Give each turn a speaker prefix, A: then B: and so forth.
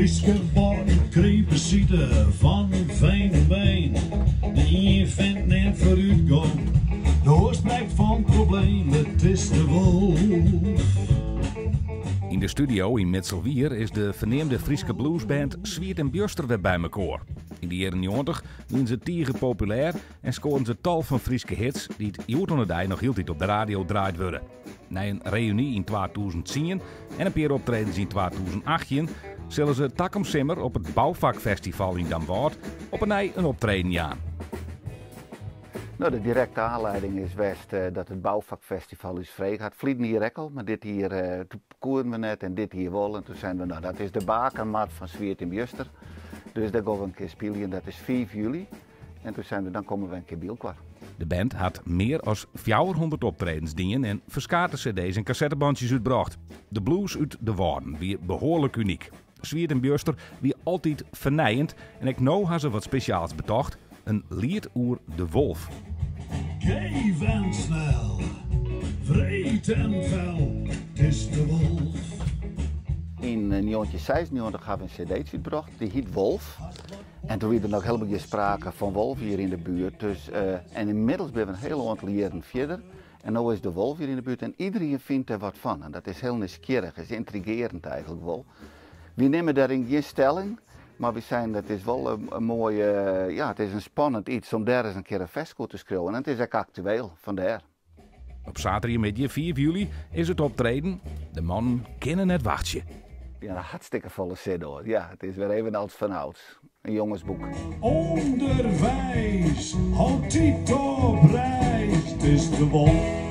A: Fryske Wâlden krije besite fan fenomeen. De ien fynt net foarútgong, de oar sprekt fan probleem. It is de wolf.
B: Yn de studio yn Mitselwier is de ferneamde Fryske bluesband Swiet en Bjuster wer by mekoar. Yn de jierren 90 wiene se tige populêr en skoarden se tal fan Fryske hits dy't hjoed oan de dei noch hieltyd op de radio draaid wurde. Nei in reüny yn 2010 en in pear optredens yn 2018 sille se takom simmer op it Boufakfestival yn Damwâld op 'e nij in optreden jaan.
C: No, de direkte aanleiding is west dat it Boufakfestival ús frege hat. Ferliden jier ek al, mar dit jier koenen we net en dit jier wol. En toen seinen we, no dat is de bakermat fan Swiet en Bjuster. Dus dêr gean we in kear spyljen. Dat is 5 july. En toen seinen we, dan komme we in kear by elkoar.
B: De band hat mear as 400 optredens dien en ferskate cd's en kassettebantsjes útbrocht. De blues út de Wâlden wie behoarlik unyk. Swiet en Bjuster wie altyd fernijend en ek no ha se wat spesjaals betocht, in liet oer de wolf.
A: Geef en snel, wreed en fel, 't is de wolf.
C: Yn 1996 ha we in cd'tsje útbrocht, dy hiet Wolf. En toen wie der noch hielendal gjin sprake fan wolf hjir yn de buert. Dus, en ynmiddels binne we in hiel oantal jierren fierder. En no is de wolf hjir yn de buert en iederien fynt dêr wat fan. En dat is hiel nijsgjirrich, is yntrigearjend eigenlik wol. Wy nimme dêryn gjin stelling, mar wy seinen dat is wol in moaie, ja, it is in spannend iets om dêr ris in kear in ferske oer te skriuwen. En it is ek aktueel, fandêr.
B: Op saterdeitemiddei 5 july is it optreden. De mannen kinne net wachtsje.
C: Ja, hartstikke folle sin oan. Ja, it is wer even als vanouds. In jongesboek.
A: Underweis, altyd op reis, 't is de wolf.